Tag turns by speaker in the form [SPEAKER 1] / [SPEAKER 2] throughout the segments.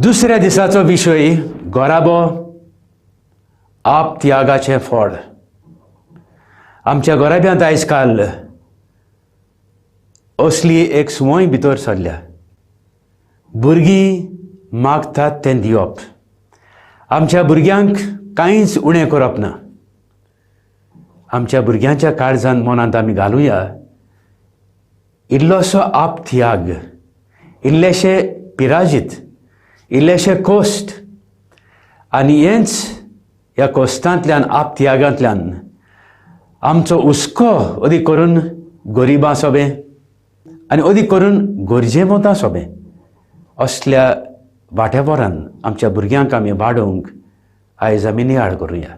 [SPEAKER 1] दुसऱ्या दिसाचो विशय घराबो आपत्यागाचें फळ. आमच्या घराब्यांत आयज काल असली एक संवय भितर सरल्या. भुरगीं मागतात तें दिवप, आमच्या भुरग्यांक कांयच उणें करप ना. आमच्या भुरग्यांच्या काळजान मनांत आमी घालुया इल्लोसो आपत्याग, इल्लेशे पिराजीत, इल्लेशे कोश्ट, आनी हेंच ह्या कोश्टांतल्यान आपत्यागांतल्यान आमचो हुस्को अदीक करून गरिबां सोबें आनी अदीक करून गरजेवंतां सोबें असल्या वाटेवरान आमच्या भुरग्यांक आमी वाडोवंक आयज आमी नियाळ करुया.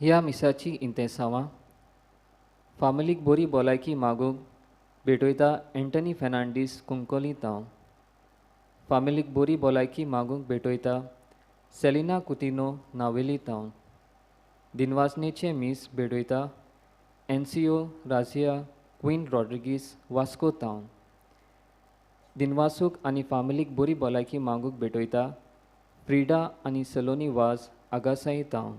[SPEAKER 2] ह्या मिसाची इंतेसांवां फामिलीक बरी भलायकी मागूंक भेटयता एंटनी फेर्नांडीस कुंकोली तांव. फामिलीक बरी भलायकी मागूंक भेटयता सेलिना कुतिनो नावेली तांव. दिनवासनेचें मीस भेटयता एनसीओ राजिया क्वीन रॉड्रिगीस वास्को तावन. दिनवासूक आनी फामिलीक बरी भलायकी मागूंक भेटयता फ्रिडा आनी सलोनी वाज आगासाई तावन.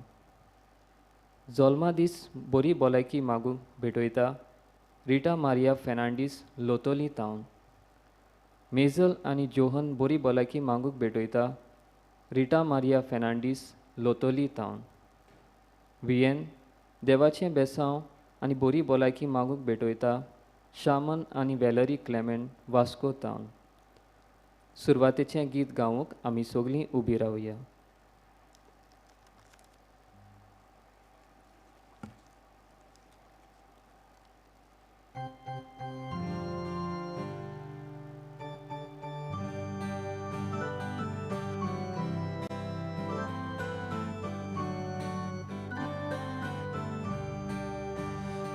[SPEAKER 2] जोल्मा दीस बरी भलायकी मागूंक भेटयता रिटा मारिया फेर्नांडीस लोतोली तावन. मेजल आनी जोहन बरी भलायकी मागूंक भेटयता रिटा मारिया फेर्नांडीस लोतोली तावन. वियेन देवाचें बेसांव आनी बरी भलायकी मागूंक भेटयता शामन आनी वेलरी क्लेमेंट वास्को तावन. सुरवातेचें गीत गावूंक आमी सगळीं उबी रावया.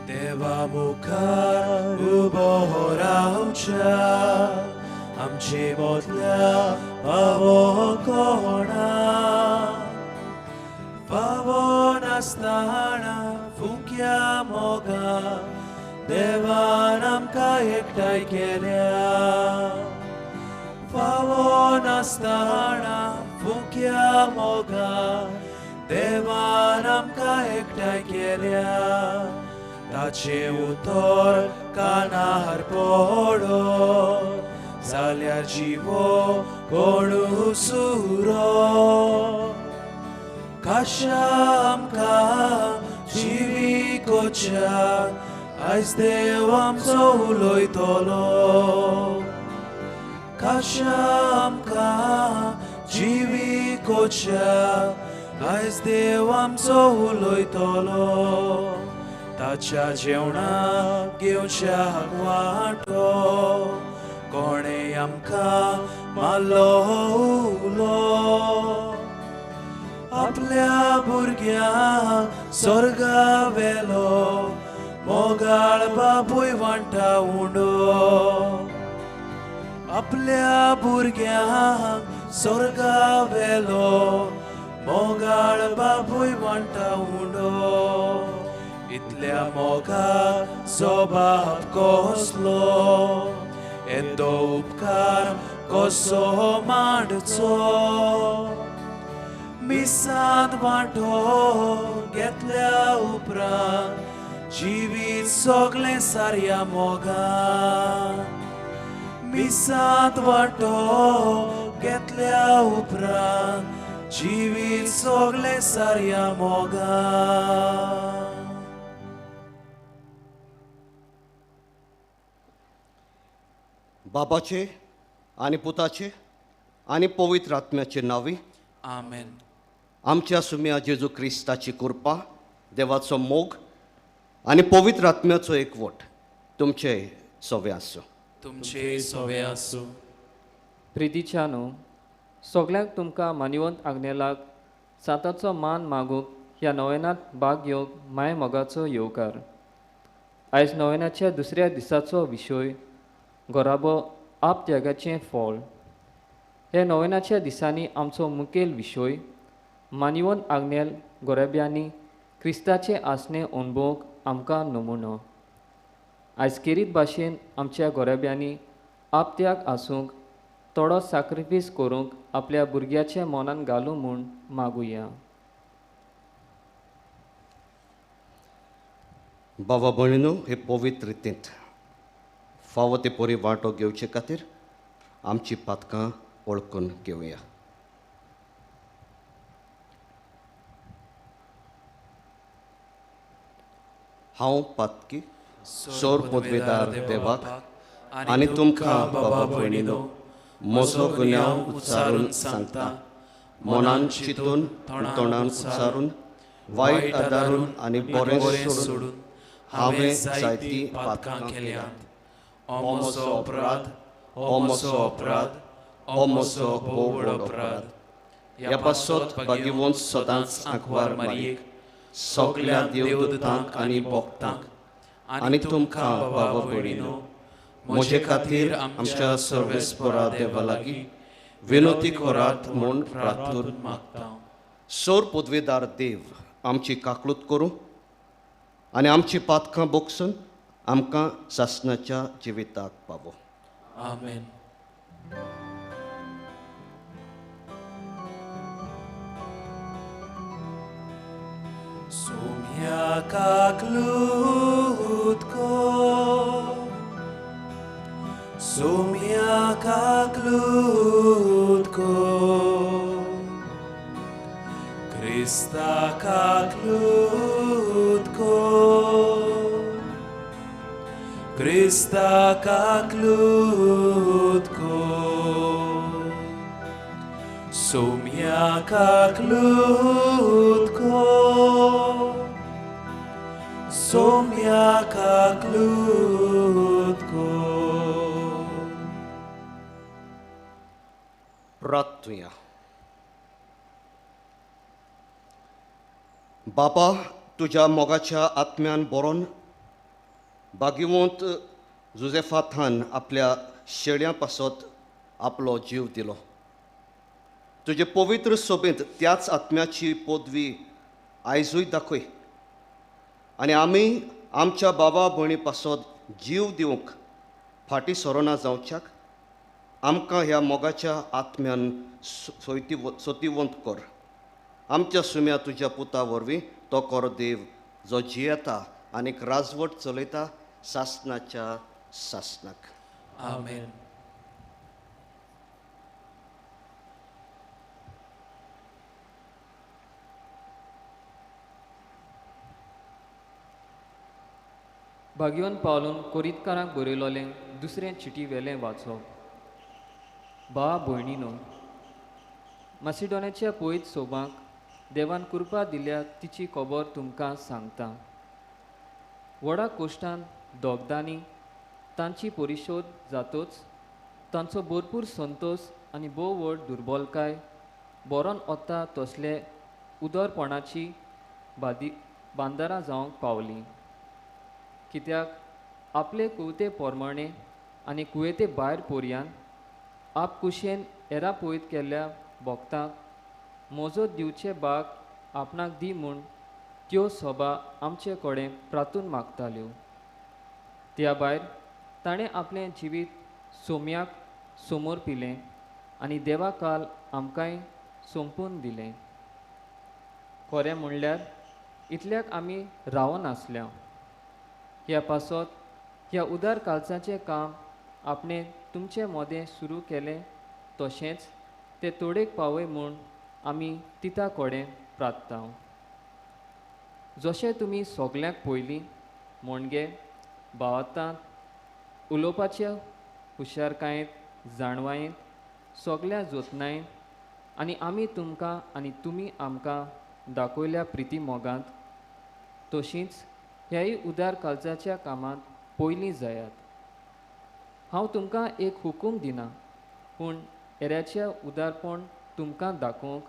[SPEAKER 3] देवा मुखार उबो रावच्या आमचे मोदल्या फावो कोणा फावो नासतना फुंक्या मोगा देवान आमकां एकठांय केल्या. फावो नासतना फुंक्या मोगा देवान आमकां एकठांय केल्या. ताचें उतर कानार पडो जाल्यार जिवो कोणू सुरो खाशा आमकां जिविकोच्या आयज देव आमचो उलयतलो. खाशा आमकां जिविकोच्या आयज देव आमचो उलयतलो. ताच्या जेवणाक घेवच्याक वांटो कोणें आमकां मारलो उलो. आपल्या भुरग्यांक स्वर्गा वेलो मोगाळ बापूय वांटा उंडो. आपल्या भुरग्यांक स्वर्गा वेलो मोगाळ बापूय वांटा उंडो. इतल्या मोगाचो बाप कसलो येदो उपकार कसो मांडचो. मिसांत वांटो घेतल्या उपरांत जिवीत सगळें सारया मोगान. मिसांत वांटो घेतल्या उपरांत जिवीत सगळें सारया मोगान.
[SPEAKER 4] बाबाचे आनी पुताचे आनी पवित्र आत्म्याचे नांवी
[SPEAKER 3] आमेन.
[SPEAKER 4] आमच्या सुम्या जेजू क्रिस्ताची कृपा, देवाचो मोग आनी पवित्र आत्म्याचो एकवट तुमचे सोवे आसूं.
[SPEAKER 3] तुमचे सोवे आसूं.
[SPEAKER 2] प्रितीच्यानो, सगळ्यांक तुमकां मानिवंत आग्नेलाक सांताचो मान मागूंक ह्या नोवेनांत भाग घेवंक माय मोगाचो येवकार. आयज नोवेनाच्या दुसऱ्या दिसाचो विशय घराबो आपत्यागाचें फळ. हे नोवेनाच्या दिसांनी आमचो मुखेल विशय मानिवंत आग्नेल गोराब्यांनी क्रिस्ताचें आसणें अणभवूंक आमकां नमुनो. आयज केरीत भाशेन आमच्या गोराब्यांनी आपत्याग आसूंक थोडो साक्रिफीस करूंक आपल्या भुरग्याच्या मनान घालूं म्हूण मागुया.
[SPEAKER 4] बाबा भयणीनो, हे पवित्र रितींत फावो ते परी वांटो घेवचे खातीर आमची पातकां वळखून घेवया. हांव पातकी सोर पदवेदार देवाक आनी तुमकां बाबा भयणीनो म्हजो गुन्यांव उच्चारून सांगता. मनान चिंतून तोंडान उच्चारून वायट आदारून आनी बरें सोडून हांवें जायतीं पातकां केल्यांत.
[SPEAKER 3] हो म्हजो अपराध, हो म्हजो अपराध, हो म्हजो भोव व्हड अपराध.
[SPEAKER 4] ह्या पासत भाग्यवंत सदांच आंकवार मारयेक
[SPEAKER 3] सगल्या देवदूतांक आनी भक्तांक आनी तुमकां बाबा भयणीनो म्हजे खातीर आमच्या सर्वेस्परा देवा लागीं विनोती करात म्हूण प्रार्थून मागता.
[SPEAKER 4] सोर पदवेदार देव आमची काकळूत करूं आनी आमची पातकां बोगसून आमकां सासणाच्या जिविताक पावो.
[SPEAKER 3] आमेन. सोम्या काकलूत कर, सोम्या काकलूत कर, क्रिस्ता काकलूत कर, क्रिस्ता काकलूत कर, सोम्या काकलूत कर, सोम्या काकलूत कर.
[SPEAKER 4] प्रार्थुया. बापा, तुज्या मोगाच्या आत्म्यान बरोवन बागिवंत जुजेफाथान आपल्या शेळ्यां पासत आपलो जीव दिलो. तुजे पवित्र सोबेंत त्याच आत्म्याची पदवी आयजूय दाखय आनी आमी आमच्या बाबा भयणी पासत जीव दिवंक फाटीं सरोना जावच्याक आमकां ह्या मोगाच्या आत्म्यान सोतिवंत कर. आमच्या सुम्या तुज्या पुता वरवीं तो कर देव जो जियेता आनीक राजवट चलयता सासणाच्या सासणाक.
[SPEAKER 3] आमेन.
[SPEAKER 2] भाग्यवन पावलून कोरितकारांक बरयलोलें दुसरें चिटी वेलें वाचो. बा भयणीनो, मासिडोन्याच्या पयत सोबांक देवान कृपा दिल्या तिची खबर तुमकां सांगता. व्हडा कोश्टान दोगदांनी तांची परिशोध जातोच तांचो भरपूर संतोश आनी भोव व्हड दुर्बलकाय बरोन वता तसले उदरपणाची बांदारां जावंक पावलीं. कित्याक आपले कुवते पोरमाणे आनी कुवेते भायर पोरयान आप कुशेन एरा पयत केल्ल्या भक्तांक मोजो दिवचे बाग आपणाक दी म्हूण त्यो सभा आमचे कडेन प्रातून मागताल्यो. त्या भायर ताणें आपलें जिवीत सोम्याक समोर पिलें आनी देवा काल आमकांय सोंपून दिलें. खरें म्हणल्यार इतल्याक आमी रावनासल्या. ह्या पासत ह्या उदार कालचाचें काम आपणें तुमचे मोदें सुरू केलें तशेंच तें तोडेक पावय म्हूण आमी तिता कडेन प्रार्थता. जशें तुमी सगल्यांक पयलीं म्हणगे भावांत उलोवपाच्या हुशारकायेंत जाणवायेंत सगल्या जतनायेंत आनी आमी तुमकां आनी तुमी आमकां दाखयल्या प्रिती मोगांत तशींच ह्याय उदार कालचाच्या कामांत पयलीं जायात. हांव तुमकां एक हुकूम दिना पूण एऱ्याचें उदारपण तुमकां दाखोवंक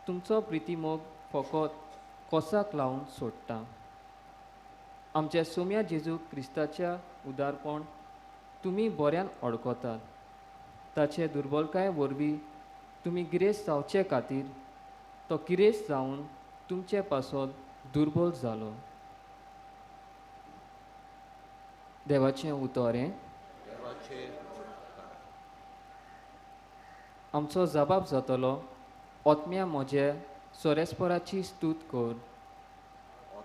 [SPEAKER 2] तुमचो प्रितीमोग फकत कोसाक लावन सोडटा. आमच्या सोम्या जेजू क्रिस्ताच्या उदारपण तुमी बऱ्यान अडकतात. ताचे दुर्बलकाये वरवीं तुमी गिरेस्त जावचे खातीर तो गिरेस्त जावन तुमचे पासत दुर्बल जालो. देवाचें उतर हें. आमचो जबाब जातलो, ओत्म्या म्हज्या सोरेस्पराची स्तूत कर,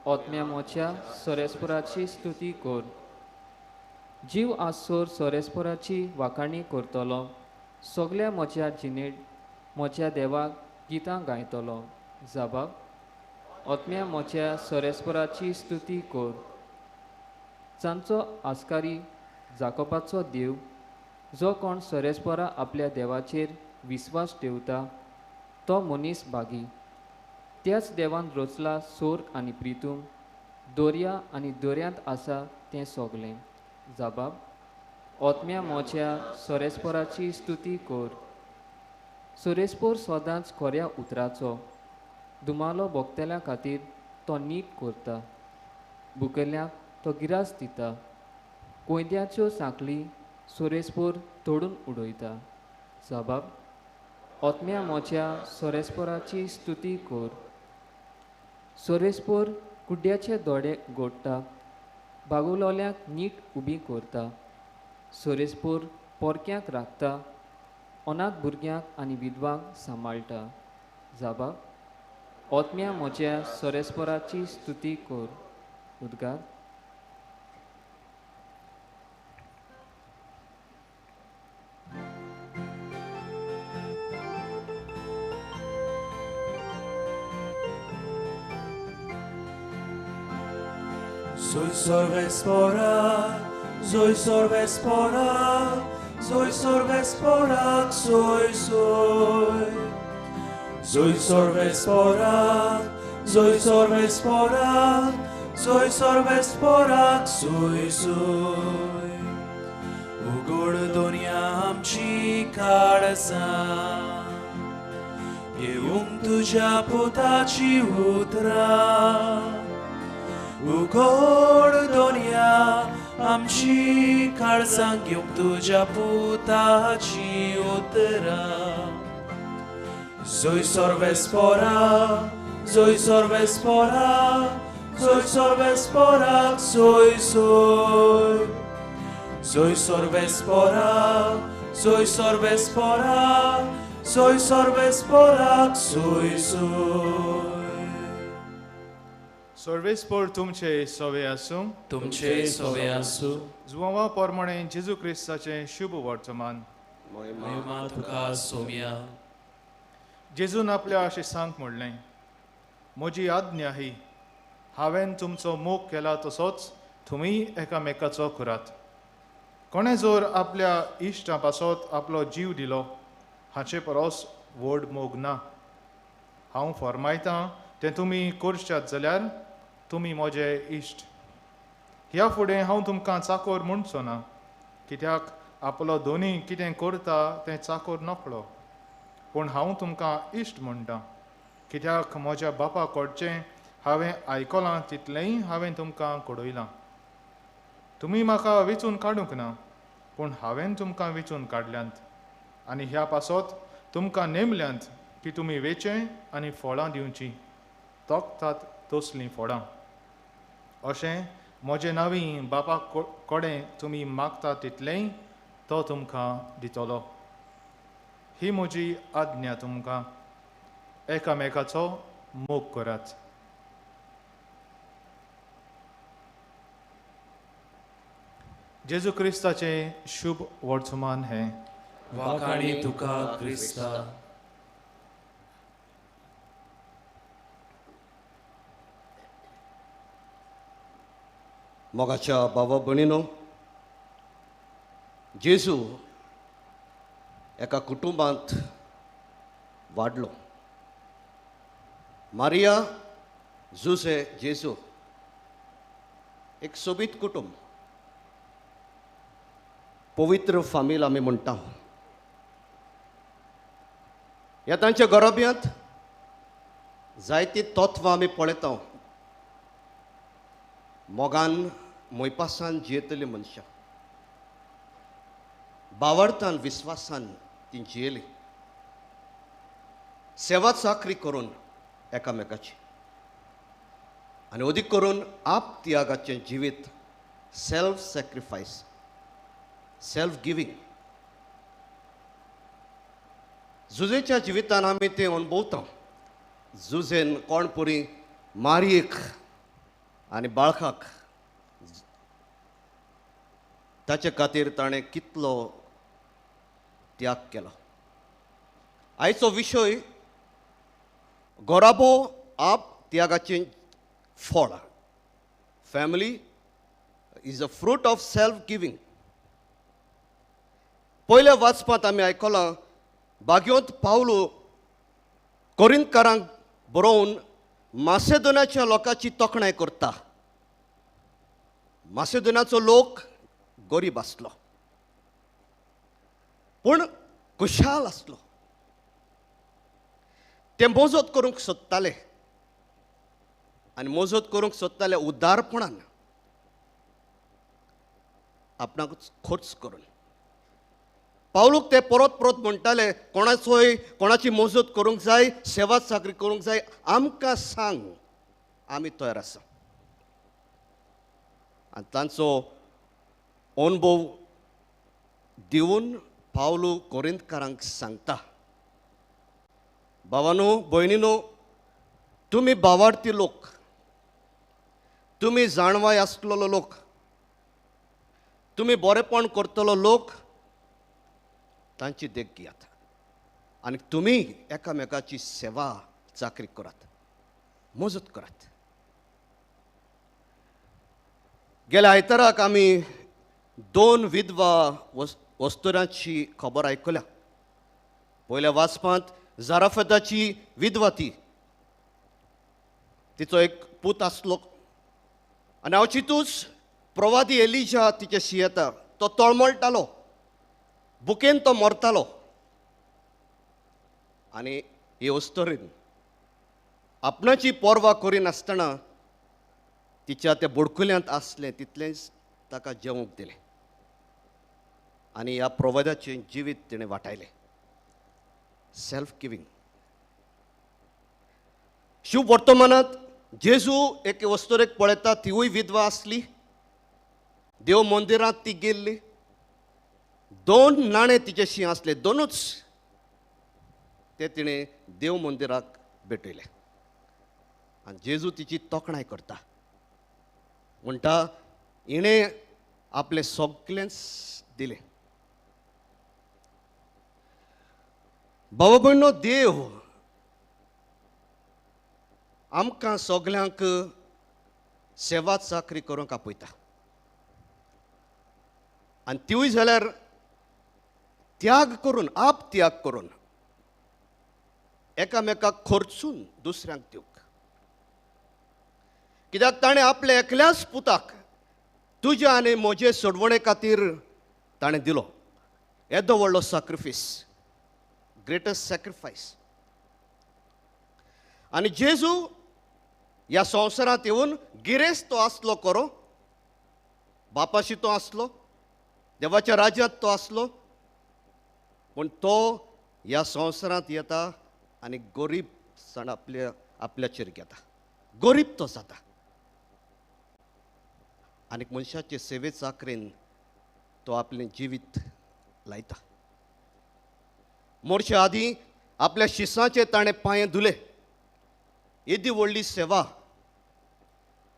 [SPEAKER 2] ओत्म्या म्हज्या सोरेस्पराची स्तुती कर. जीव आसोर सोरेस्पराची वाखाणी करतलो, सगल्या म्हज्या जिणेंत म्हज्या देवाक गितां गायतलो. जबाब, ओत्म्या म्हज्या सोरेस्पराची स्तुती कर. जांचो आस्कारी जाकोबाचो देव, जो कोण सोरेस्परा आपल्या देवाचेर विस्वास ठेवता तो मनीस भागी. त्याच देवान रचला सोर्ग आनी प्रितूम, दर्या आनी दर्यांत आसा तें सगलें. जबाब, ओत्म्या म्हज्या सोरेस्पराची स्तुती कर. सोरेस्पोर सदांच खऱ्या उतराचो दुमालो भोगतेल्या खातीर तो नीट करता, भुकेल्यांक तो गिरास दिता, कोयद्याच्यो सांकळी सोरेस्पोर तोडून उडयता. जबाब, आत्म्या म्हज्या सोरेस्पोराची स्तुती कर. सोरेस्पोर कुड्ड्याचे दोडे गोडटा, बागुलोल्यांक नीट उबी करता. सोरेस्पोर पोरक्यांक राखता, अनाथ भुरग्यांक आनी विधवांक सांबाळटा. जबाब, आत्म्या म्हज्या सोरेस्पोराची स्तुती कर. उद्गार.
[SPEAKER 5] Soy sorvespora, soy sorvespora, soy sorvespora, soy soy. Soy sorvespora, soy sorvespora, soy sorvespora, soy soy. उगड दुनिया आमची काळजां, घेवंक तुज्या पुताची उतरां. उगड दोनया आमची काळजां घेवंक तुज्या पुताची उतरां. Soy sorvespora, soy sorvespora, soy sorvespora, soy soy. Soy sorvespora, soy sorvespora, soy sorvespora, soy soy.
[SPEAKER 6] सर्वेस्पोर तुमचे सवे आसूं,
[SPEAKER 5] तुमचे सवे आसूं.
[SPEAKER 6] जुवांवा प्रमाणे जेजू क्रिस्ताचें शुभ वर्तमान.
[SPEAKER 5] महिमा तुका सोम्या.
[SPEAKER 6] जेजून आपल्या शिसांक म्हणलें, म्हजी आज्ञा ही, हांवें तुमचो मोग केला तसोच तुमी एकामेकाचो करात. कोणें जर आपल्या इश्टां पासत आपलो जीव दिलो हाचे परस व्हड मोग ना. हांव फर्मायतां तें तुमी करशात जाल्यार तुमी म्हजे इश्ट. ह्या फुडें हांव तुमकां चाकोर म्हणचो ना, कित्याक आपलो दोनी कितें करता तें चाकोर नकळो. पूण हांव तुमकां इश्ट म्हणटा, कित्याक म्हज्या बापा कडचें हांवें आयकलां तितलेंय हांवें तुमकां कळयलां. तुमी म्हाका वेंचून काडूंक ना, पूण हांवें तुमकां वेंचून काडल्यांत आनी ह्या पासत तुमकां नेमल्यांत की तुमी वेचें आनी फळां दिवचीं, तोखतात तसलीं फळां. अशें म्हजें नांवी बापा कडेन तुमी मागता तितलेंय तो तुमकां दितलो. ही म्हजी आज्ञा तुमकां, एकामेकाचो मोग करात. जेजू क्रिस्ताचें शुभ वर्तमान हें.
[SPEAKER 5] वाखाणी तुका क्रिस्ता.
[SPEAKER 4] मोगाच्या बाबा भयणीनो, जेजू एका कुटुंबांत वाडलो. मारिया, जुसे, जेजू, एक सोबीत कुटुंब, पवित्र फामील आमी म्हणटा. ह्या तांच्या घराब्यांत जायतीं तत्वां आमी पळयता. मोगान मोयपासान जियेतली मनशां, बावडतान विस्वासान ती जियेली, सेवा चाकरी करून एकामेकाची, आनी अदीक करून आप त्यागाचें जिवीत, सेल्फ सॅक्रिफायस, सेल्फ गिवींग. जुजेच्या जिवितान आमी तें अणभवता. जुजेन कोण पुरी मारयेक आनी बाळकाक ताचे खातीर ताणें कितलो त्याग केलो. आयचो विशय घराबो आप त्यागाचें फळ. Family is a fruit of self giving. पयल्या वाचपांत आमी आयकलां, बाग्योंत पावलो कोरिंतकारांक बरोवन मासेदोनाच्या लोकांची तोखणाय करता. मासेदोनाचो लोक गरीब आसलो पूण खुशाल आसलो. ते मोजत करूंक सोदताले आनी मजत करूंक सोदताले उदारपणान, आपणाकूच खर्च करून. पावलूक ते परत परत म्हणटाले, कोणाचोय कोणाची मजत करूंक जाय, सेवा चाकरी करूंक जाय, आमकां सांग, आमी तयार आसा. आनी तांचो अणभव दिवन पावलू कोरिंतकारांक सांगता, भावानो भयणीनो, तुमी भावार्थी लोक, तुमी जाणवाय आसलेलो लोक, तुमी बरेपण करतलो लोक, तांची देख घेयात आनी तुमी एकामेकाची सेवा चाकरी करात, मजत करात. गेल्या आयताराक आमी दोन विधवा वस्तुरांची खबर आयकल्या. पयल्या वाचपांत जाराफताची विधवा ती, तिचो एक पूत आसलो आनी अवचितूच प्रवादी एलिजा तिचे शियेता, तो तळमळटालो, बुकेन तो मरतालो. आनी हे अस्तुरेन आपणाची पर्वा करिनासतना तिच्या त्या बुडकुल्यांत आसलें तितलेंच ताका जेवंक दिलें आनी ह्या प्रवादाचें जिवीत तिणें वाटायलें. Self giving. शुभ वर्तमानांत जेजू एके वस्तुरेक पळयता, तिवूय विधवा आसली, देव मंदिरांत ती गेल्ली, दोन नाणे तिचेशी आसले, दोनूच, ते तिणें देव मंदिराक भेटयले. आनी जेजू तिची तोखणाय करता, म्हणटा हिणें आपलें सगळेंच दिलें. भाव भयणो, देव आमकां सगल्यांक सेवा चाकरी करूंक आपयता आनी तिवूय जाल्यार त्याग करून, आप त्याग करून, एकामेकाक खर्चून दुसऱ्यांक दिवंक. कित्याक ताणें आपल्या एकल्याच पुताक तुज्या आनी म्हजे सोडवणे खातीर ताणें दिलो. येदो व्हडलो सॅक्रिफायस, ग्रेटस्ट सॅक्रिफायस. आनी जेजू ह्या संवसारांत येवन गिरेस्त तो आसलो खरो, बापाशी तो आसलो, देवाच्या राज्यांत तो आसलो, पूण तो ह्या संवसारांत येता आनी गरीब सण आपल्या आपल्याचेर घेता, गरीब तो जाता आनी मनशाचे सेवे चाकरेन तो आपलें जिवीत लायता. मरचे आदीं आपल्या शिसांचे ताणें पांये धुले. येदी व्हडली सेवा,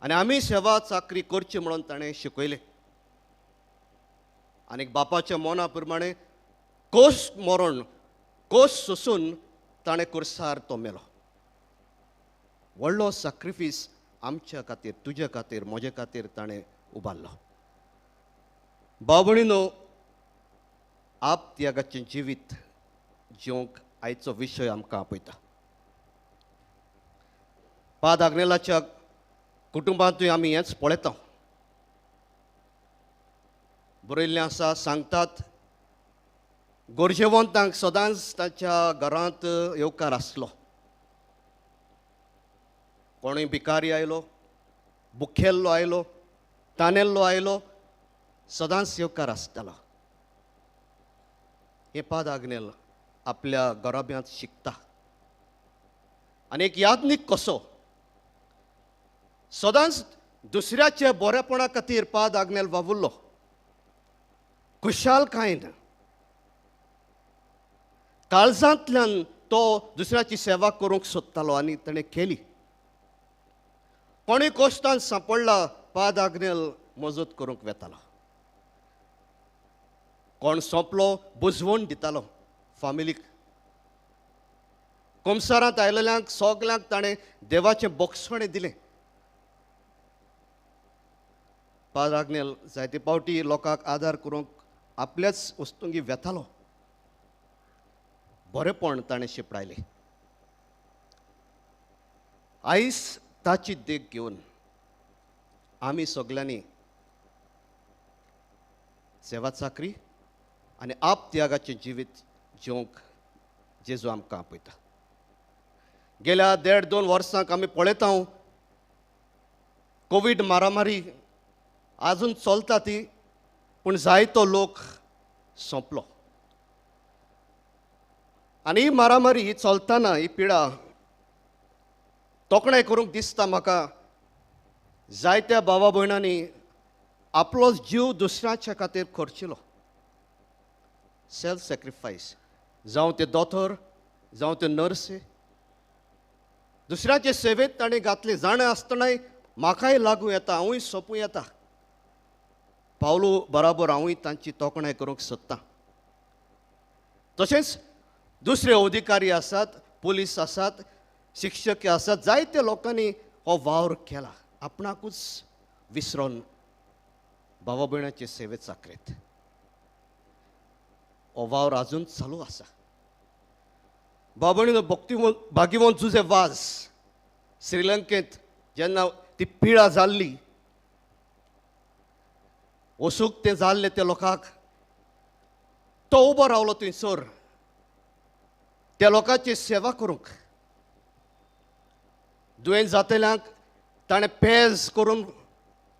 [SPEAKER 4] आनी आमी सेवा चाकरी करची म्हणून ताणें शिकयलें. आनी बापाच्या मना प्रमाणे कोस मरण, कोस सोसून ताणें कुर्सार तो मेलो. व्हडलो सॅक्रिफायस आमच्या खातीर, तुज्या खातीर, म्हजे खातीर ताणें उबारलो. भाव भयणीनो, आप त्यागाचें जिवीत जिवंक आयचो विशय आमकां आपयता. पाद आग्नेलाच्या कुटुंबांतूय आमी हेंच पळयता. बरयल्लें आसा, सांगतात गरजेवंतांक सदांच ताच्या घरांत येवकार आसलो. कोणूय भिकारी आयलो, बुखेल्लो आयलो, तानेल्लो आयलो, सदांच येवकार आसतालो. हें पाद आग्नेल आपल्या घराब्यांत शिकता आनी एक याज्ञीक कसो सदांच दुसऱ्याच्या बरेपणा खातीर पाद आग्नेल वावुरलो. खुशालकायेन काळजांतल्यान तो दुसऱ्याची सेवा करूंक सोदतालो आनी ताणें केली. कोणूय कोश्टान सांपडला, पाद आग्नेल मजत करूंक वेतालो. कोण सोंपलो बुजवण दितालो फामिलीक. कुमसारांत आयलेल्यांक सगल्यांक ताणें देवाचें बोगसणें दिलें. पाद आग्नेल जायते पावटी लोकांक आदार करूंक आपल्याच वस्तुंगी वेतालो. बरेपण ताणें शिपडायलें. आयज ताची देख घेवन आमी सगल्यांनी सेवा चाकरी आनी आप त्यागाचें जिवीत जिवंक जेजू आमकां आपयता. गेल्या 1.5-2 वर्सांक आमी पळयता कोवीड मारामारी आजून चलता ती, पूण जायतो लोक सोंपलो. आनी ही मारामारी ही चलतना ही पिडा तोखणाय करूंक दिसता म्हाका. जायत्या भावा भयणांनी आपलो जीव दुसऱ्याच्या खातीर खर्चिलो, सेल्फ सॅक्रिफायस. जावं ते दोतोर, जावं ते नर्सी, दुसऱ्याचे सेवेंत ताणें घातली. जाणा आसतनाय म्हाकाय लागूं येता, हांवूय सोंपूं येता. पावलो बराबर हांवूय तांची तोखणाय करूंक सोदतां. तशेंच दुसरे अधिकारी आसात, पुलीस आसात, शिक्षक आसात, जायत्या लोकांनी हो वावर केला आपणाकूच विसरून भावा भयणाचे सेवेत चाकरेत. हो वावर आजून चालू आसा. भाव भयणीनो, भक्तिवंत भाग्यवंत जुजे वाज श्रीलंकेंत जेन्ना ती पिडा जाल्ली, वसूक तें जाल्लें त्या लोकांक, तो उबो रावलो थंयसर त्या लोकांची सेवा करूंक. दुयेंत जातल्यांक ताणें पेज करून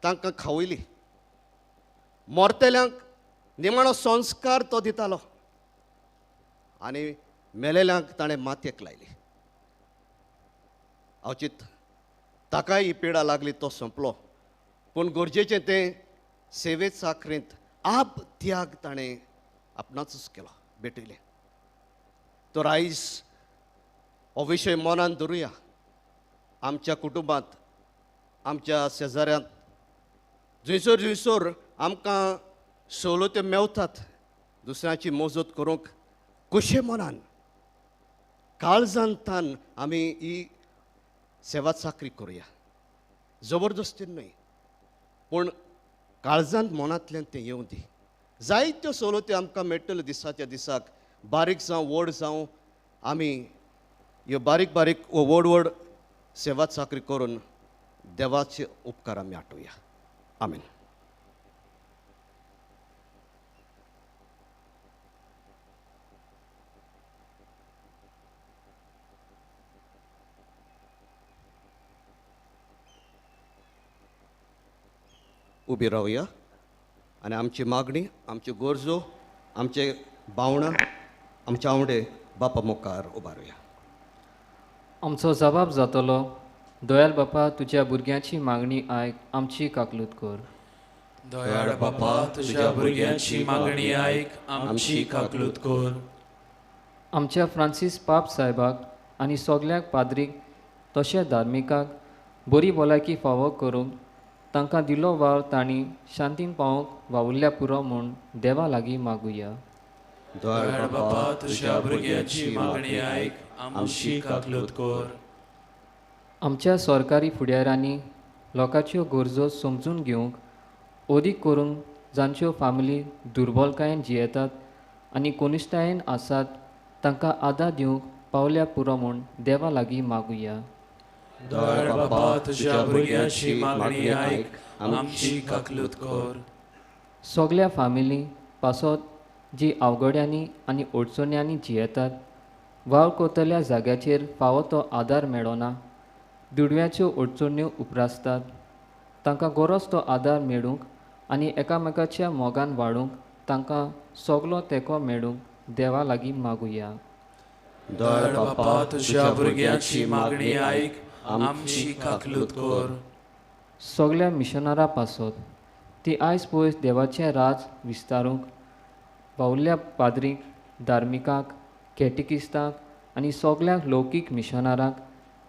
[SPEAKER 4] तांकां खावयली, मरतल्यांक निमाणो संस्कार तो दितालो आनी मेलेल्यांक ताणें मातयेक लायली. अवचीत ताकाय ही पिडा लागली, तो सोंपलो. पूण गरजेचें तें सेवे चाकरेंत आप त्याग ताणें आपणाचोच केलो, भेटयलें. तर आयज हो विशय मनान धरुया. आमच्या कुटुंबांत, आमच्या शेजाऱ्यांत जंयसर जंयसर आमकां सवलत्यो मेवतात दुसऱ्याची मजत करूंक कशे मनान काळजांतान आमी ही सेवा चाकरी करुया. जबरदस्तीन न्हय, पूण काळजांत मनांतल्यान तें येवं दी. जायत्यो सवलत्यो आमकां मेळटल्यो दिसाच्या दिसाक, बारीक जावं व्हड जावं, आमी ह्यो बारीक बारीक व्हड व्हड सेवा चाकरी करून देवाचे उपकार आमी आठोवया. आमेन. उबी रावया आनी आमची मागणी, आमच्यो गरजो, आमचे भावणां, आमचे आवडे बापा मुखार उबारुया.
[SPEAKER 2] आमचो जबाब जातलो, दयाळ बापा तुज्या भुरग्यांची मागणी आयक, आमची काकलूत कर.
[SPEAKER 5] दयाळ बापा तुज्या भुरग्यांची मागणी आयक, आमची काकलूत कर.
[SPEAKER 2] आमच्या फ्रांसीस पाप साहेबाक आनी सगळ्याक पाद्रीक तशें धार्मिकाक बरी भलायकी फावो करूंक तांकां दिलो वावर तांणी शांतीन पावोवंक वावुरल्या पुरो म्हूण देवा लागीं मागुया.
[SPEAKER 5] दयाळ बापा तुज्या भुरग्यांची मागणी आयक, आमची काकलूत कर.
[SPEAKER 2] आमच्या सरकारी फुडाऱ्यांनी लोकांच्यो गरजो समजून घेवंक अदीक करूंक जांच्यो फामिली दुर्बलकायेन जियेतात आनी कोनिश्टायेन आसात तांकां आदार दिवंक पावल्या पुरो म्हूण देवा लागीं मागुया.
[SPEAKER 5] दयाळ बापा तुज्या भुरग्यांची मागणी आयक, आमची काकलूत कर.
[SPEAKER 2] सगल्या फामिली पासत जी अवघड्यांनी आनी अडचण्यांनी जियेतात, वावर करतल्या जाग्याचेर फावो तो आदार मेळना, दुडव्याच्यो अडचण्यो उप्रासतात, तांकां गरज तो आदार मेळूंक आनी एकामेकाच्या मोगान वाडूंक तांकां सगलो तेंको मेळूंक देवा लागीं मागुया.
[SPEAKER 5] दयाळ बापा तुज्या भुरग्यांची मागणी आयक, आमची काकलूत कर.
[SPEAKER 2] सगल्या मिशनरां पासत ती आयज पयस देवाचें राज विस्तारूंक वावुरल्या पाद्रींक, धार्मिकांक, कॅटिकिस्तांक आनी सगळ्यांक लौकीक मिशनरांक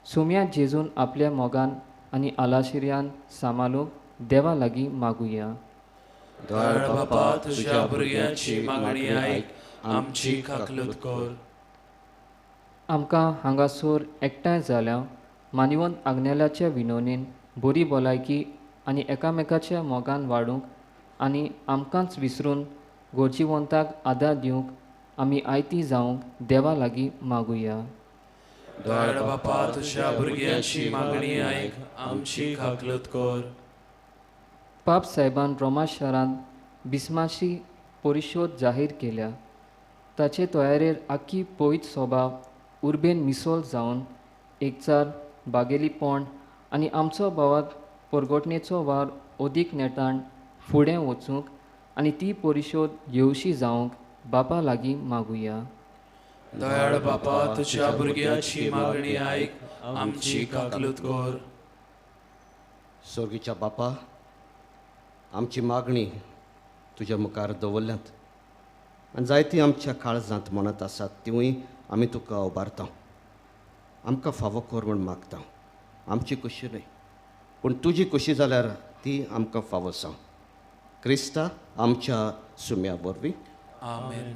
[SPEAKER 2] सुम्या जेजून आपल्या मोगान आनी आलाशिर्यान सांबाळूंक देवा लागीं मागुया.
[SPEAKER 5] दयाळ बापा तुज्या भुरग्यांची मागणी आयक, आमची काकलूत कर.
[SPEAKER 2] आमकां हांगासर एकठांय जाल्या मानिवंत आग्नेलाच्या विनवणेन बरी भलायकी आनी एकामेकाच्या मोगान वाडूंक आनी आमकांच विसरून गरजेवंताक आदार दिवंक आमी आयती जावंक देवा लागीं मागुया.
[SPEAKER 5] दयाळ बापा तुज्या भुरग्यांची मागणी आयक, आमची काकलूत कर.
[SPEAKER 2] पाप साहेबान रोमा शारांत बिस्माशी परिशोध जाहीर केल्या. ताचे तयारेर आख्खी पवित्र सभा उर्बेन मिसोल जावन एकचार, बागेलीपण आनी आमचो भावात परगटणेचो वावर अदीक नेटान फुडें वचूंक आनी ती परिशोध येवशी जावंक बापा लागीं मागुया.
[SPEAKER 5] दयाळ बापा, तुज्या भुरग्याची मागणी आयक, आमची काकलूत कर.
[SPEAKER 4] स्वर्गीच्या बापा, आमची मागणी तुज्या मुखार दवरल्यात आनी जायती आमच्या काळजांत मनांत आसात तिवूय आमी तुका उबारता. आमकां फावो कर म्हूण मागता. आमची खुशी न्हय पूण तुजी खुशी जाल्यार ती आमकां फावो जावं. क्रिस्ता आमच्या सुम्या वरवीं.
[SPEAKER 5] आमेन.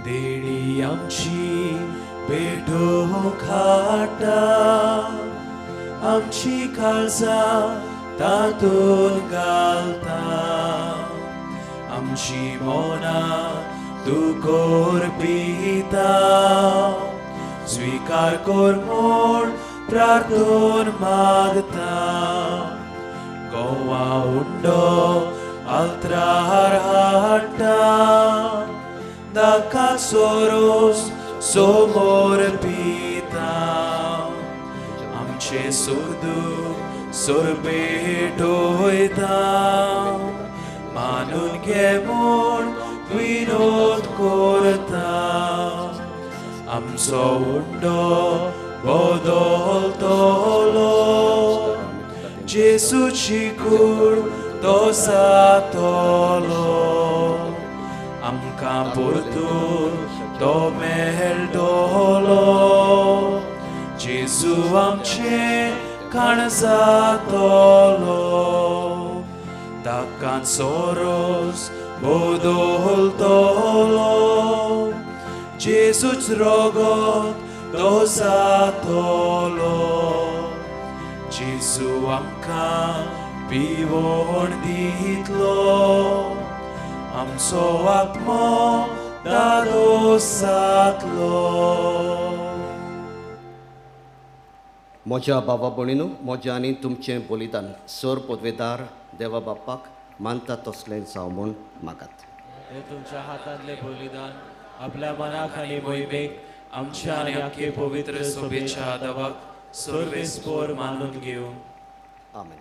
[SPEAKER 5] देणी आमची पेटो खाटा, आमची काळजां तातूंत घालता, आमची मनां तूं कोरपिता, स्विकार कर म्हूण प्रार्थन मागता. गोवा उंडो आल्त्रार हाडटा, दाका सोरोस सोमोर पिता, आमचे सुख दुख सोरपेटोयता, मानून घे म्हूण विनोद करता, आमचो उंडो बदलतलो, जेसूची कूड तो जातलो, आमकां परतून तो मेळटलो, जेजू आमचें खाण जातलो, ताका सोरोस बदलतलो, जेजूच रगत तो जातलो, जेजू आमकां पिवण दितलो, आमचो आत्मो दादोस जातलो.
[SPEAKER 4] म्हज्या बाबा भयणीनू, म्हजें आनी तुमचें बलिदान सर पदवेदार देवा बापाक मानता तसलें जावं म्हूण मागात.
[SPEAKER 5] हे तुमच्या हातांतलें बलिदान आपल्या मनाक आनी मोहिमेक आमच्या आनी आख्खे पवित्र सोबेच्या देवाक सर्वेस्पोर मानून घेवं.
[SPEAKER 4] आमेन.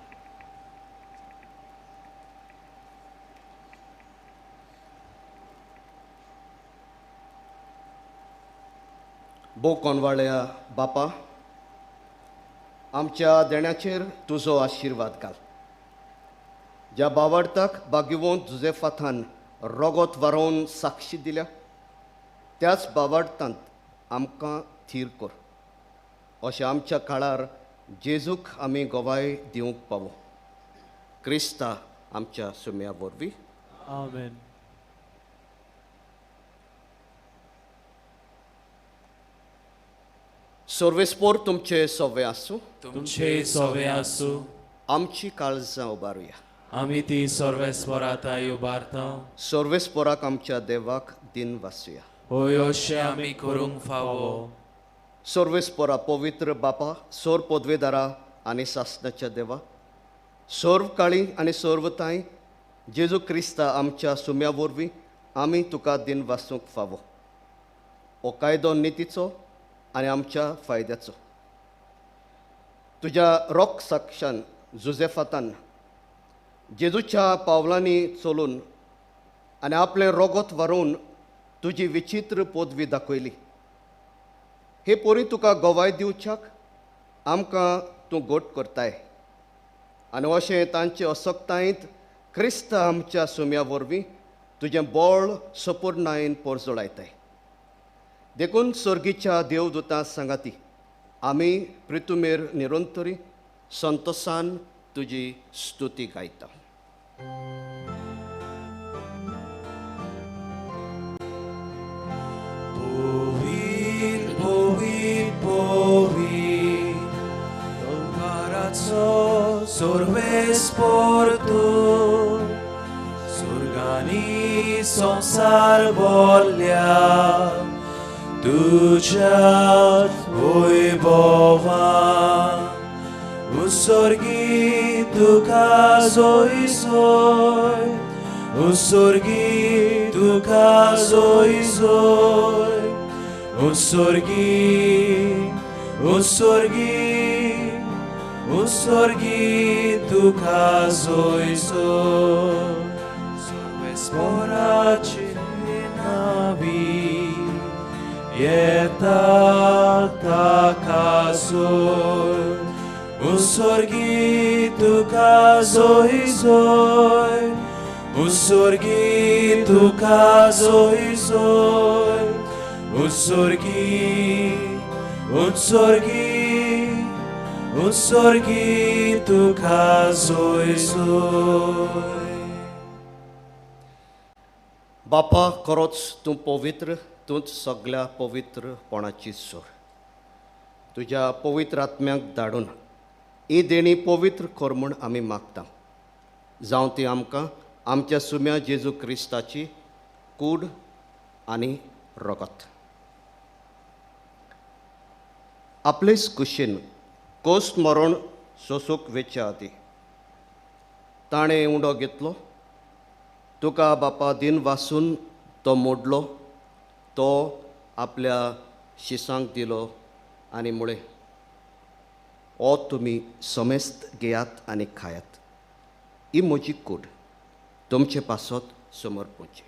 [SPEAKER 4] भोव कोनवाळ्या बापा, आमच्या देण्याचेर तुजो आशिर्वाद घाल. ज्या बावडताक बागिवोन जुजेफाथान रगत वारोवन साक्षी दिल्या त्याच बावडतांत आमकां थीर कर, अशें आमच्या काळार जेजूक आमी गवाय दिवंक पावो. क्रिस्ता आमच्या सुम्या वरवीं.
[SPEAKER 5] आमेन.
[SPEAKER 4] सर्वेस्पोर तुमचे सवे आसूं.
[SPEAKER 5] तुमचे सवे आसूं.
[SPEAKER 4] आमची काळजां उबारुया.
[SPEAKER 5] आमी ती सर्वेस्पोराताय उबारता.
[SPEAKER 4] सर्वेस्पोराक आमच्या देवाक दिन वासुया.
[SPEAKER 5] होय, अशें आमी करूंक फावो.
[SPEAKER 4] सर्वेस्पोरा पवित्र बापा, सोर पदवेदारा आनी सासणाच्या देवा, सर्व काळी आनी सर्वताय जेजू क्रिस्ता आमच्या सुम्या वरवीं आमी तुका दिन वासूंक फावो. हो कायदो नितीचो आनी आमच्या फायद्याचो. तुज्या रोख साक्षान जुजेफातान जेजूच्या पावलांनी चलून आनी आपलें रोगत वारोवन तुजी विचित्र पदवी दाखयली. हे पोरी तुका गवाय दिवच्याक आमकां तूं गोट करताय आनी अशें तांचे असक्तायेंत क्रिस्त आमच्या सुम्या वरवीं तुजें बळ सपूर्णायेन पोरजोळायताय. देखून सर्गीच्या देवदूतां सांगाती आमी प्रितुमेर निरंतरी संतोसान तुजी स्तुती गायता.
[SPEAKER 5] पोवीर पोवीर पोवीर तोंकाराचो सर्वेस्पोर तूं, सुर्गांनी संवसार बोल्ल्या तुज्या वैभवान, उत्सर्गीत तुका जोय जोय, उत्सर्गी तुका जोय जोय, उत्सर्गी उत्सर्गी उत्सर्गी तुका जोय जोय. सर्वेस्पोराचे नावी येता ताका जोय, उत्सर्गी तुका जोय जोय, उत्सर्गी तुका जोय जोय, उत्सर्गी उत्सर्गी उत्सर्गी तुका जोय जोय.
[SPEAKER 4] बापा खरोच तूं पवित्र, तूंच सगळ्या पवित्रपणाची सोर. तुज्या पवित्र आत्म्याक धाडून ही देणी पवित्र कर म्हूण आमी मागता. जावं ती आमकां आमच्या सुम्या जेजू क्रिस्ताची कूड आनी रगत. आपलेच कुशीन कोस मरण सोसूंक वेच्या आदीं ताणें उंडो घेतलो, तुका बापा दिन वासून तो मोडलो, तो आपल्या शिसांक दिलो आनी म्हळें, ओ तुमी समेस्त घेयात आनी खायात, ही म्हजी कूड तुमचे पासत समर्पणची.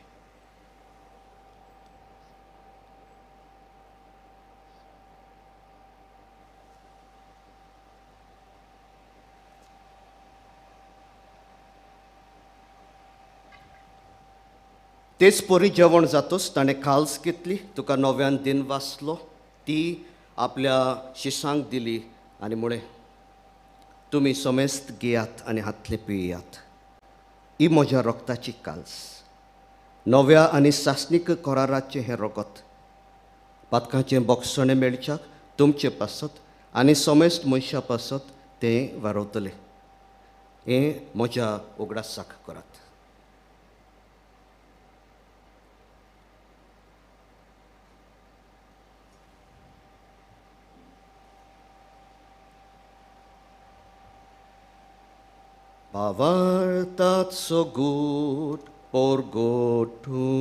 [SPEAKER 4] तेच परी जेवण जातच ताणें खाल्स घेतली, तुका नव्यान दिन वाचलो, ती आपल्या शिसांक दिली आनी म्हळें, तुमी समेस्त घेयात आनी हातले पियात, ही म्हज्या रगताची काल्स, नव्या आनी सासणीक कराराचें हें रगत, पातकाचें बोगसणें मेळच्याक तुमचे पासत आनी समेस्त मनशां पासत तें वारवतलें. हें म्हज्या उगडासाक करात. भावार्थाचो गूट पोरगोटुया.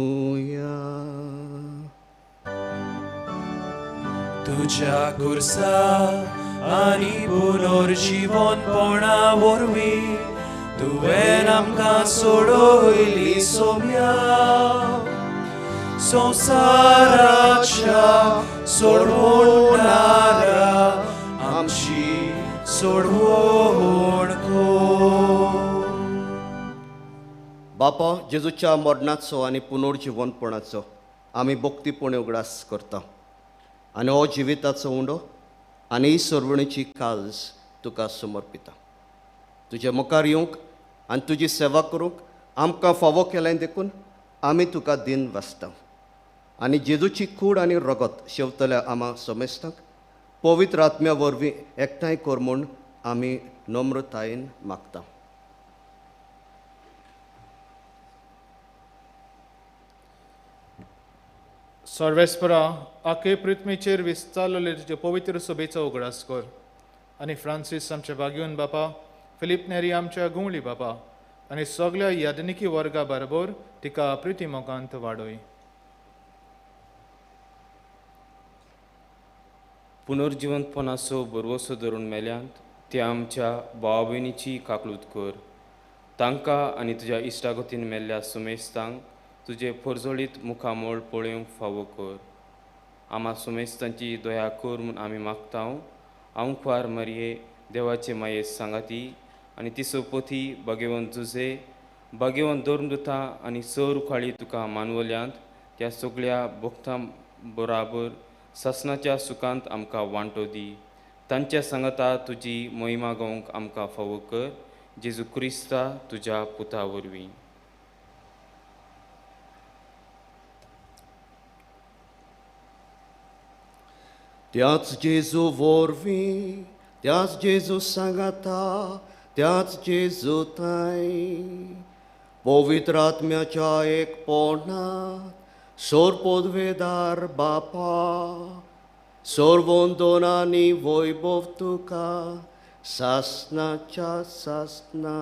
[SPEAKER 5] तुज्या खुर्सा आनी पुनर्जीवनपणा वरवीं तुवें आमकां सोडयली सोम्या, संवसाराच्या सोडवणारा आमची सोडवण कर.
[SPEAKER 4] बापा, जेजूच्या मरणाचो आनी पुनर्जीवनपणाचो आमी भक्तीपणे उगडास करता आनी हो जिविताचो उंडो आनी ही सर्वणीची काल्स तुका समर्पिता. तुज्या मुखार येवंक आनी तुजी सेवा करूंक आमकां फावो केलें देखून आमी तुका दिन वाचता आनी जेजूची कूड आनी रगत शेवतल्या आमा समेस्तांक पवित्र आत्म्या वरवीं एकठांय कर म्हूण आमी नम्रतायेन मागता.
[SPEAKER 6] सर्वेस्परा, आखे पृथ्वीचेर विस्तारलेले तुजे पवित्र सभेचो उगडास कर आनी फ्रांसीस आमच्या भाग्योन बापा, फिलीप नेरी आमच्या गुंवळी बापा आनी सगळ्या यादनिकी वर्गा बरोबर तिका प्रिती मोगांत वाडय.
[SPEAKER 7] पुनर्जिवंतपणाचो भरवसो धरून मेल्यांत त्या आमच्या भाव भयणीची काकलूत कर. तांकां आनी तुज्या इश्टागतीन मेल्ल्या सुमेस्तांक तुजें परजळीत मुखामळ पळोवंक फावो कर. आमा सुमेस्तांची दया कर म्हूण आमी मागता. आंवकुवार मारये देवाचे माये सांगाती आनी तिसोपती भाग्यवंत जुझे, भाग्यवंत धर्मदुता आनी सर उखाळी तुका मानवल्यांत त्या सगळ्या भक्तां बराबर सासणाच्या सुखांत आमकां वांटो दी. तांच्या सांगाता तुजी महिमा गावंक आमकां फावो कर. जेजू क्रिस्ता तुज्या पुता वरवीं.
[SPEAKER 4] त्याच जेजू वरवीं, त्याच जेजू सांगाता, त्याच जेजू ताय पवित्र आत्म्याच्या एकपणात सोर पदवेदार बापा, सोर वंदन आनी वैभव तुका सासनाच्या सासना.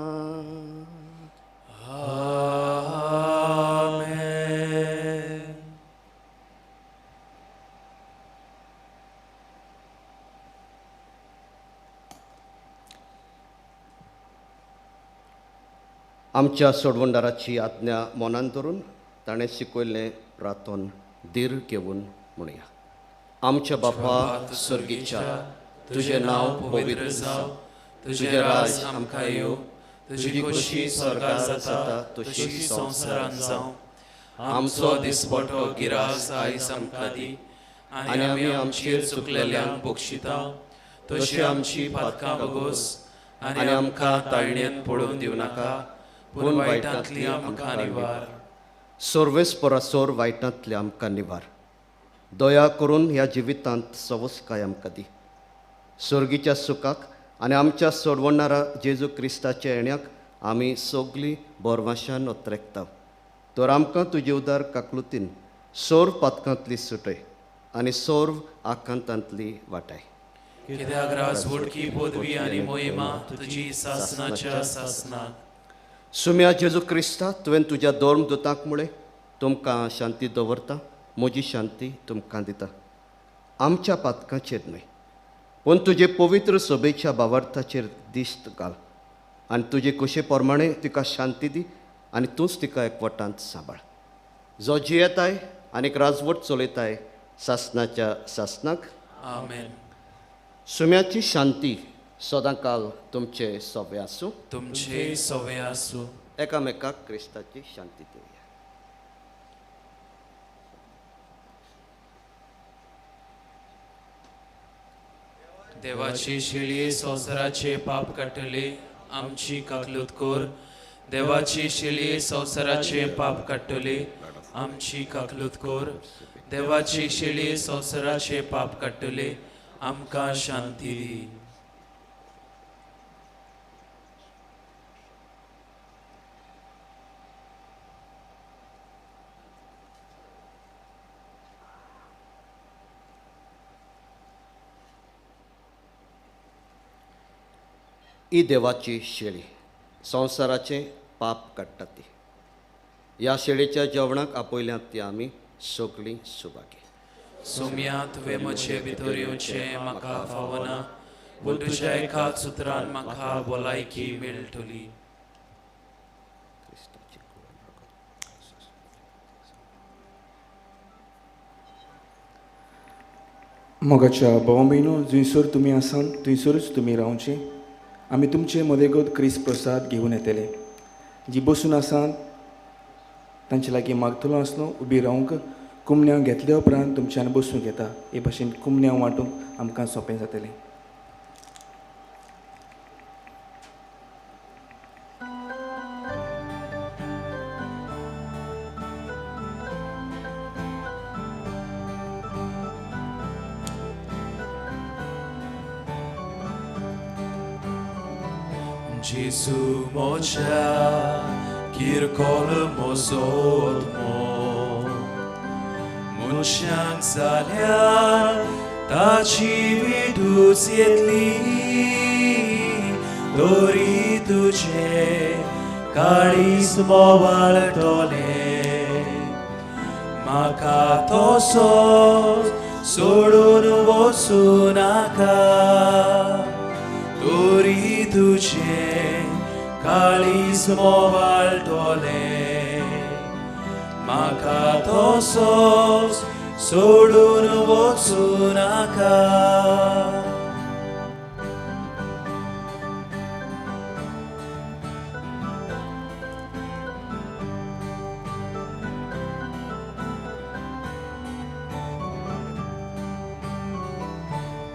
[SPEAKER 5] आमेन.
[SPEAKER 4] आमच्या सोडवणदाराची आज्ञा मनान धरून ताणें शिकयल्लें प्रार्थन धीर घेवन म्हणया. आमच्या बापा स्वर्गीच्या, तुजें नांव पवित्र जावं, तुजें राज आमकां येवं,
[SPEAKER 5] तुजी खोशी स्वर्गार जाता तशी संवसारांत जावं. आमचो दिसपटो गिरास आयज आमकां दी आनी आमी आमचेर चुकलेल्यांक बक्षिता तशी आमची पातकां भोगोस आनी आमकां ताळणेंत पडून दिवं नाका, पूण वायटांतली आमकां निवार.
[SPEAKER 4] सर्वेस्परा सोर वायटांतली आमकां निवार. दया करून ह्या जिवितांत सवसकाय आमकां दी. स्वर्गीच्या सुखाक आनी आमच्या सोडवणारा जेजू क्रिस्ताच्या येण्याक आमी सगळीं बोरवाशान ओत्रेकता. तर आमकां तुजे उदार काकलुतीन सोर पातकांतली सुटय आनी सोर्व आकांतांतली वाटाय.
[SPEAKER 5] कित्याक राजवटकी पदवी आनी मोहिमा तुजी सासनाच्या सासनाक.
[SPEAKER 4] सुम्या जेजू क्रिस्ता, तुवें तुज्या धर्म दुतांक म्हळें, तुमकां शांती दवरता, म्हजी शांती तुमकां दिता. आमच्या पातकांचेर न्हय, पूण तुजे पवित्र सभेच्या बावार्थाचेर दिश्ट घाल आनी तुजे कुशे प्रमाणे तिका शांती दी आनी तूंच तिका एकवटांत सांबाळ, जो जियेताय आनी राजवट चलयताय सासनाच्या सासनाक.
[SPEAKER 5] आमेन.
[SPEAKER 4] सुम्याची शांती सदांकाल तुमचे सोवे आसूं.
[SPEAKER 5] तुमचे सोवे आसूं.
[SPEAKER 4] एकामेकाक क्रिस्ताची शांती दिवया.
[SPEAKER 5] देवाची शिळी संवसाराचे पाप काडटले, आमची काकलूत कर. देवाची शिळी संवसाराचे पाप काडटले, आमची काकलूत कर. देवाची शिळी संवसाराचे पाप काडटले, आमकां शांती दी.
[SPEAKER 4] ही देवाची शेळी संवसाराचें पाप काडटा ती. ह्या शेळीच्या जेवणाक आपयल्यात ती आमी सगळीं सुभागी.
[SPEAKER 5] सोम्या, तुवें म्हजे भितर येवचें म्हाका फावना, पूण तुज्या एकाच उतरान म्हाका भलायकी मेळटली.
[SPEAKER 8] मोगाच्या भाव भयणो, जंयसर तुमी आसात थंयसरूच तुमी रावचें. आमी तुमचे मदेगत क्रिस्त प्रसाद घेवन येतले. जी बसून आसात तांचे लागीं मागतलो आसलो उबी रावंक कुमण्यांव घेतल्या उपरांत तुमच्यान बसूंक येता. हे भाशेन कुमण्यांव वांटूंक आमकां सोंपें जातलें.
[SPEAKER 5] जेजू म्हज्या किरकोळ म्हजो आत्मो, मनशांक जाल्यार ताची विटूच येतली, तरी तुजें काळीज मोवाळटलें. म्हाका तसोच सोडून वचूं नाका, तरी तुजें काळीज मोवाळटलें. म्हाका तसोच सोडून वचूं नाका.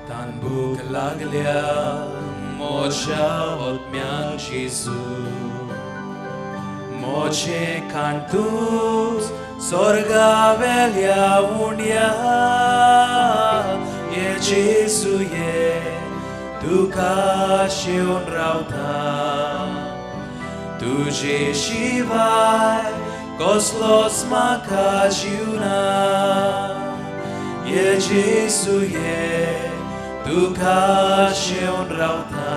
[SPEAKER 5] तानभूक लागल्या म्हज्या आत्म्याक जेजू, म्हजें कांतूच स्वर्गावेल्या उंड्या. ये जेजू ये, तुका शेवन रावता, तुजे शिवाय कसलोच म्हाका जीव ना. ये जेजू ये, तुका शेवन रावता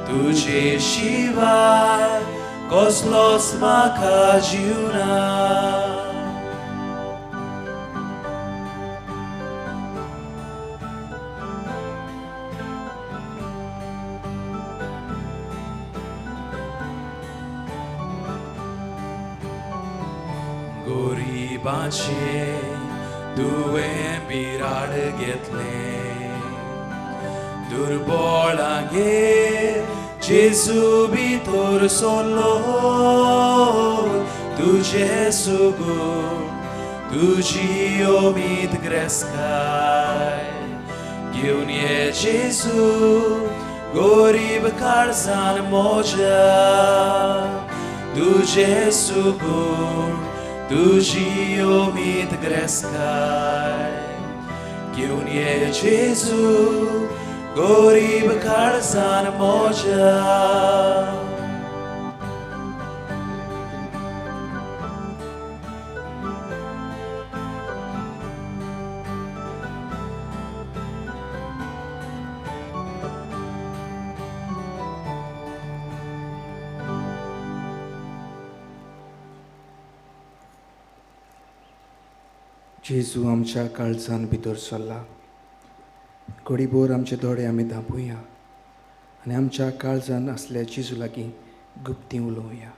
[SPEAKER 5] तुजे शिवाय कसलोच म्हाका जीवना गोरिबाचे तुवें बिराड घेतलें दुर्बळांगेर जेजू भितर सरलो तुजें सुगूण तुजी उमेद ग्रेस्काय घेवन ये जेजू गोरीब काळजान म्हज्या तुजें सुगूण तुजी उमेद ग्रेस्काय घेवन ये जेजू गोरीब काळजान म्हज्या
[SPEAKER 8] जेजू आमच्या काळजान भितर सरला. घडीभर आमचे दोळे आमी धांपुया आनी आमच्या काळजान आसल्या जेजू लागीं गुप्ती उलोवया.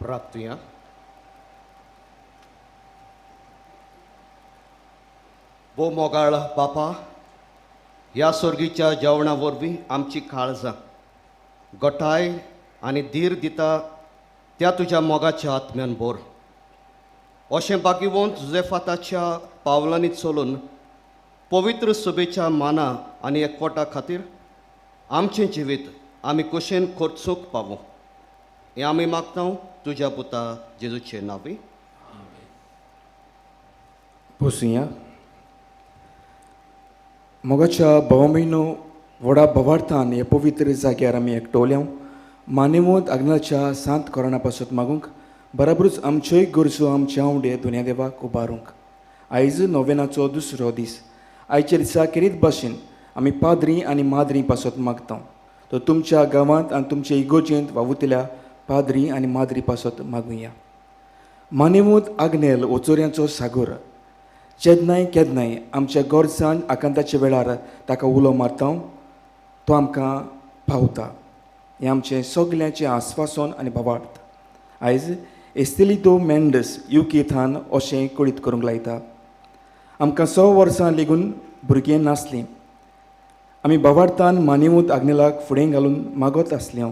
[SPEAKER 4] प्रार्थुया. भोव मोगाळ बापा, ह्या सोर्गीच्या जेवणा वरवीं आमची काळजां गटाय आनी धीर दिता त्या तुज्या मोगाच्या आत्म्यान भर. अशें बागीवंत जुजेफाताच्या पावलांनी चलून पवित्र सभेच्या माना आनी एकवटा खातीर आमचें जिवीत आमी कुशेन खर्चूंक पावूं हें आमी मागता तुज्या पुता जेजूचे नांवी.
[SPEAKER 8] बसुया. मोगाच्या भाव भयणो व्हडा भवार्थान हे पवित्र जाग्यार आमी एकटोल्या मानेवंत आग्नाच्या सांत कोराना पासत मागूंक बराबरूच आमच्योय गरजो आमच्या आवडे दुनिया देवाक उबारूंक. आयज नोवेनाचो दुसरो दीस. आयच्या दिसा खेरीत भाशेन आमी पाद्री आनी माद्री पासत मागता तर तुमच्या गांवांत आनी तुमचे इगोजेंत वावुतल्या पाद्री आनी माद्री पासत मागुया. मानेवंत आग्नेल ओचोऱ्यांचो सागोर जेन्नाय केन्नाय आमच्या गरजान आकांताच्या वेळार ताका उलो मारता तो आमकां पावता. हें आमचें सगल्यांचें आस्वासन आनी भावार्थ आयज एस्तेलितो मेंडस युके थान अशें कळीत करूंक लायता. आमकां 100 वर्सां लेगून भुरगें नासलीं. आमी भावार्थान मानेवंत आग्नेलाक फुडें घालून मागत आसले.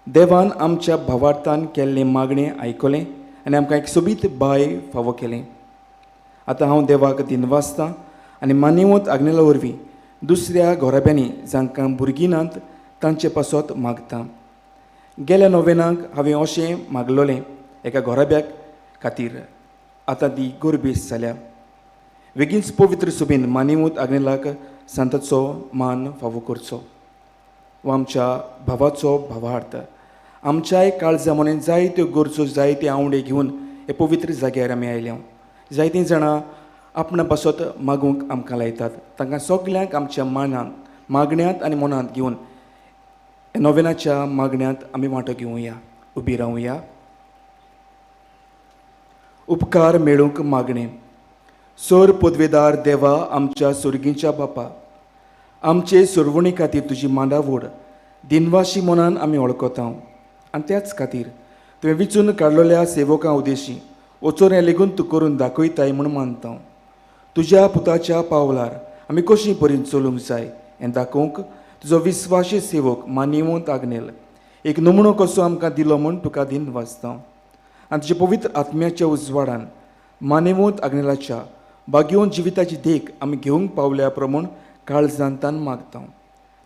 [SPEAKER 8] देवान आमच्या भावार्थान केल्लें मागणें आयकलें आनी आमकां एक सोबीत बाय फावो केलें. आतां हांव देवाक दिनवासतां आनी मानेवंत आग्नेला वरवीं दुसऱ्या घोराब्यांनी जांकां भुरगीं नात तांचे पासत मागता. गेल्या नोवेनाक हांवें अशें मागलोलें एका घोराब्याक खातीर. आतां ती गोरबेस जाल्या. बेगीनच पवित्र सुबेन मानेवंत आग्नेलाक सांताचो मान फावो करचो वा आमच्या भावाचो भावार्थ आमच्याय काळजा मनान जायत्यो गरजो जायते आवडे घेवन हे पवित्र जाग्यार आमी आयल्या. जायतीं जाणां आपणा पासत मागूंक आमकां लायतात. तांकां सगल्यांक आमच्या मानांत मागण्यांत आनी मनांत घेवन नोवेनाच्या मागण्यांत आमी वांटो घेवया. उबी रावया. उपकार मेळूंक मागणें. सोर पदवेदार देवा आमच्या सुर्गींच्या बापा, आमचे सुरवणी खातीर तुजी मांडावड दिनवाशी मनान आमी वळखता आनी त्याच खातीर तुवें विचून काडलेल्या सेवकां उदेशी वचोन हें लेगून तूं करून दाखयताय म्हूण मानता. तुज्या पुताच्या पावलार आमी कशी परीन चलूंक जाय हें दाखोवंक तुजो विस्वाशी सेवक मानिवंत आग्नेल एक नमुनो कसो आमकां दिलो म्हूण तुका दिनवासता. आनी तुज्या पवित्र आत्म्याच्या उजवाडान मानिवंत आग्नेलाच्या भाग्यवंत जिविताची देख आमी घेवंक पावल्या प्रमाण काळजान तान मागता.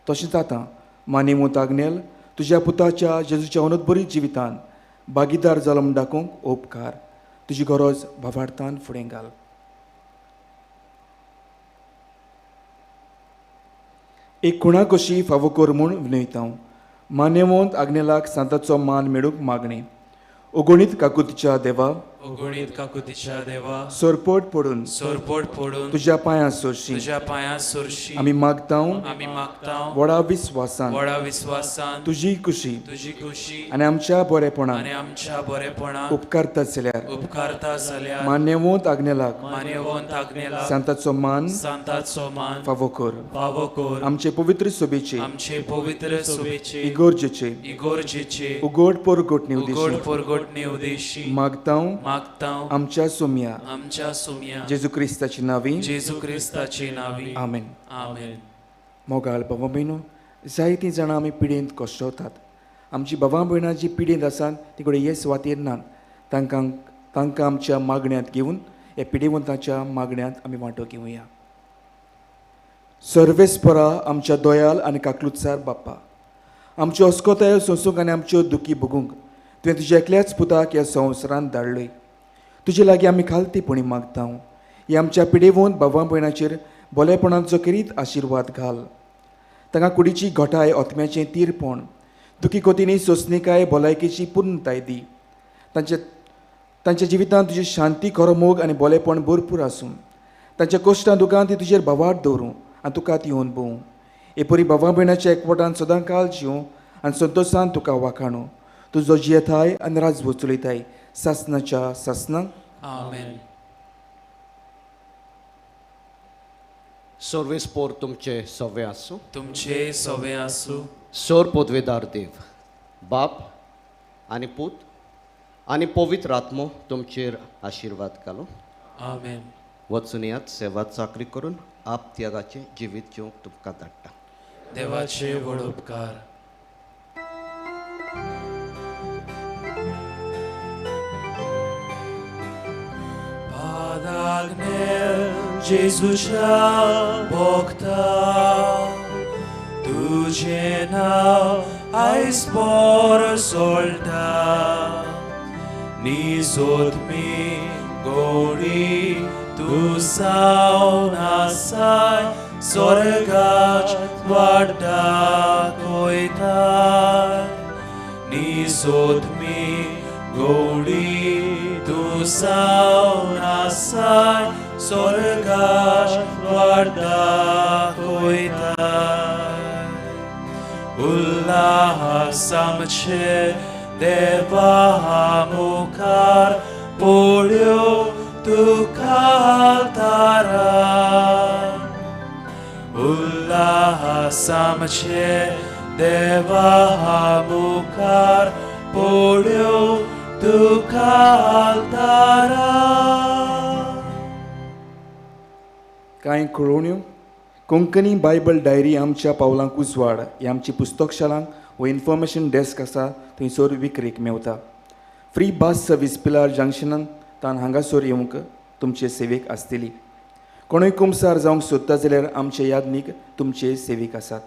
[SPEAKER 8] तशेंच आतां मानिवंत आग्नेल तुज्या पुताच्या जेजूच्या अनुदबरी जिवितान भागीदार जालो म्हूण दाखोवंक उपकार. तुजी गरज भावार्थान फुडें घाल. एक खुणा कशी फावो कर म्हूण विनयता. मान्यवंत आग्नेलाक सांताचो मान मेळूंक मागणी. ओगणीत काकुतीच्या देवा,
[SPEAKER 5] ओगणीत काकुतीच्या देवा,
[SPEAKER 8] सोरपोट पडून,
[SPEAKER 5] सोरपोट पडून
[SPEAKER 8] तुज्या पांयां सोरशी,
[SPEAKER 5] तुज्या पांयां सोरशी
[SPEAKER 8] आमी मागता,
[SPEAKER 5] आमी मागता
[SPEAKER 8] व्हडा विस्वासान,
[SPEAKER 5] व्हडा विस्वासान
[SPEAKER 8] तुजी खुशी,
[SPEAKER 5] तुजी खुशी
[SPEAKER 8] आनी आमच्या बरेपणान,
[SPEAKER 5] आनी आमच्या बरेपणान
[SPEAKER 8] उपकारता जाल्यार,
[SPEAKER 5] उपकारता जाल्यार
[SPEAKER 8] मान्यवंत आग्नेलाक,
[SPEAKER 5] मान्यवंत आग्नेलाक
[SPEAKER 8] सांताचो मान,
[SPEAKER 5] सांताचो मान
[SPEAKER 8] फावो कर,
[SPEAKER 5] फावो कर.
[SPEAKER 8] आमचे पवित्र सभेचे,
[SPEAKER 5] आमचे पवित्र सभेचे
[SPEAKER 8] इगोर्जेचे,
[SPEAKER 5] इगोर्जेचे
[SPEAKER 8] उगड पोरगोटणी उद्देशी,
[SPEAKER 5] उगड पोरगोटणी उद्देशी
[SPEAKER 8] मागता,
[SPEAKER 5] मागता
[SPEAKER 8] आमच्या सोम्या,
[SPEAKER 5] आमच्या सोम्या
[SPEAKER 8] जेजू क्रिस्ताची नावी,
[SPEAKER 5] जेजू क्रिस्ताची नावी.
[SPEAKER 8] आमेन.
[SPEAKER 5] आमेन.
[SPEAKER 8] मोगाळ बाबा भयणो, जायतीं जाणां आमी पिडेंत कश्टवतात. आमची बाबा भयणां जी पिडेंत आसात ती कडेन हे सुवातेर नात. तांकां तांकां आमच्या मागण्यांत घेवन ह्या पिडेवंताच्या मागण्यांत आमी वांटो घेवया. सर्वेस्परा आमच्या दोयाल आनी काकलुतसार बाप्पा, आमच्यो अस्कोतायो सोंसूंक आनी आमच्यो दुखी भोगूंक तुवें तुज्या एकल्याच पुताक ह्या संवसारांत धाडलय. तुजे लागीं आमी खालतीपणी मागता, ही आमच्या पिडेवंत बाबा भयणाचेर बोलेपणाचो खेरीत आशिर्वाद घाल. तांकां कुडीची घटाय, आत्म्याचें तीरपण, दुखी कोतींनी सोंसणीकाय, भलायकेची पूर्णताय दी. तांच्या तांच्या जिवितांत तुजी शांती, खरो मोग आनी बोलेपण भरपूर आसूं. तांच्या कश्टां दुकान ती तुजेर भावार्थ दवरूं आनी तुका ती अणभवूं. हे परी बाबा भयणाच्या एकवटान सदांकाल जिवूं आनी संतोशान तुका वाखाणू. तुजो जियेताय आनी राजवट चलयताय सासनाच्या सासनाक.
[SPEAKER 5] आमेन.
[SPEAKER 4] सर्वेस्पोर तुमचे सवे आसूं,
[SPEAKER 5] तुमचे सवे आसूं.
[SPEAKER 4] सोर पदवेदार देव बाप आनी पूत आनी पवित्र आत्मो तुमचेर आशिर्वाद घालूं.
[SPEAKER 5] आमेन.
[SPEAKER 4] वचून यात, सेवा चाकरी करून आप त्यागाचें जिवीत जिवंक तुमकां धाडटा.
[SPEAKER 5] देवाचे व्हड उपकार. Agnel जेजूच्या भोगता तुजें नांव आयज पोर सोळटा. निजोतमी गोडी तूं जावन आसाय स्वर्गाच वाट दाखयता. निजोतमी गोडी तूं जावन आसाय स्वर्गाच वाट दाखयता. उल्हास आमचे देवा मुखार पळयो तुका तारा. उल्हास आमचे देवा मुखार पळयो तुका तारा.
[SPEAKER 8] कांय कळोवण्यो. कोंकणी बायबल डायरी आमच्या पावलांक उजवाड ही आमची पुस्तकशालांक वो इन्फॉर्मेशन डेस्क आसा थंयसर विक्रेक मेवता. फ्री बस सर्वीस पिलार जंक्शनाक तान हांगासर येवंक तुमचे सेवेक आसतली. कोणूय कुमसार जावंक सोदता जाल्यार आमचे यादनीक तुमचे सेवेक आसात.